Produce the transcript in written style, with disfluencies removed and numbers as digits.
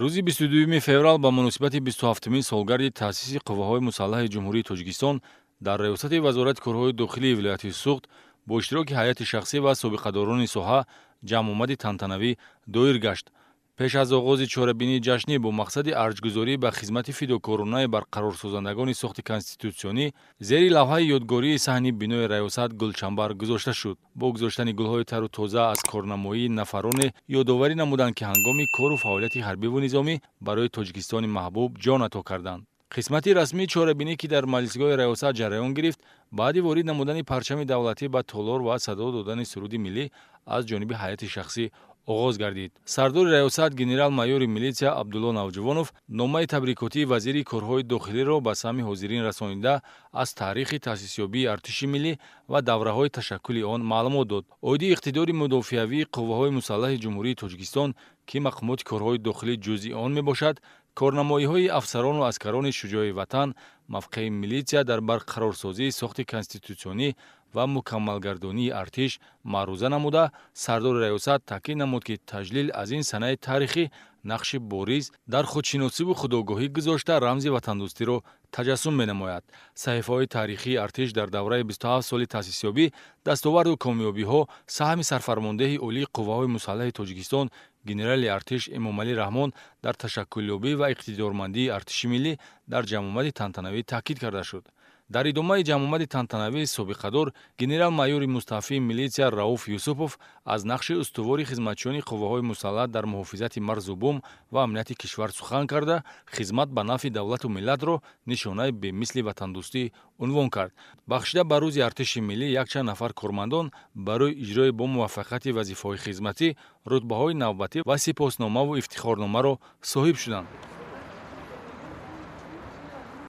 Рӯзи 22 феврал ба муносибати 27-умин солгарди таъсиси Қувваҳои мусаллаҳи Ҷумҳурии Тоҷикистон дар раёсати Вазорати корҳои дохилии вилояти Суғд бо иштироки ҳайати шахсӣ ва собиқадорони соҳа ҷамъомади тантанавӣ доир гашт. Пеш аз оғози чорабинии ҷашнӣ бо мақсади арҷгузорӣ ба хизмати фидокоронаи барқарорсозандагони сохти конститутсионӣ зери лавҳаи ёдгории саҳни бинои раёсат гулчамбар гузошта шуд. Бо гузоштани гулҳои тару тоза аз корнамоии нафароне ёдоварӣ намуданд, ки ҳангоми кору фаъолияти ҳарбиву низомӣ барои Тоҷикистони маҳбуб ҷон ато карданд. Қисмати расмии чорабинӣ, ки дар маҷлисгоҳи раёсат ҷараён гирифт, баъди ворид намудани парчами давлатӣ ба толор ва садо додани суруди миллӣ аз ҷониби ҳайати шахсӣ оғоз гардид. Сардори раёсат генерал-майори милитсия Абдулло Навҷувонов номаи табрикотии вазири корҳои дохилиро ба самъи ҳозирин расонида, аз таърихи таъсисёбии артиши миллӣ ва давраҳои ташаккули он маълумот дод. Оиди иқтидори мудофиавии Қувваҳои мусаллаҳи Ҷумҳурии Тоҷикистон, ки мақомоти корҳои дохилӣ ҷузъи он мебошад, корнамоиҳои афсарону аскарони шуҷои ватан, мавқеи милитсия дар барқарорсозии сохти конститутсионӣ ва мукаммалгардонии артиш маъруза намуда, сардори раёсат таъкид намуд, ки таҷлил аз ин санаи таърихӣ нақши бориз дар худшиносиву худогоҳӣ гузошта, рамзи ватандӯстиро таҷассум менамояд. Саҳифаҳои таърихии артиш дар давраи 27 соли таъсисёбӣ, дастоварду комёбиҳо, саҳми сарфармондеҳи олии Қувваҳои мусаллаҳи Тоҷикистон генерали артиш Эмомалӣ Раҳмон дар ташаккулёбӣ ва иқтидормандии артиши миллӣ дар ҷамъомади тантанавӣ таъкид карда шуд. Дар идомаи ҷамъомади тантанавӣ собиқадор генерал-майори мустаъфии милитсия Рауф Юсупов аз нақши устувори хизматчиёни қувваҳои мусаллаҳ дар муҳофизати марзу бум ва амнияти кишвар сухан карда, хизмат ба нафъи давлату миллатро нишонаи бемисли ватандӯстӣ унвон кард. Бахшида ба рӯзи артиши миллӣ якчанд нафар кормандон барои иҷрои бо муваффақияти вазифаҳои хизматӣ рутбаҳои навбатӣ ва сипосномаву ифтихорномаро соҳиб шуданд.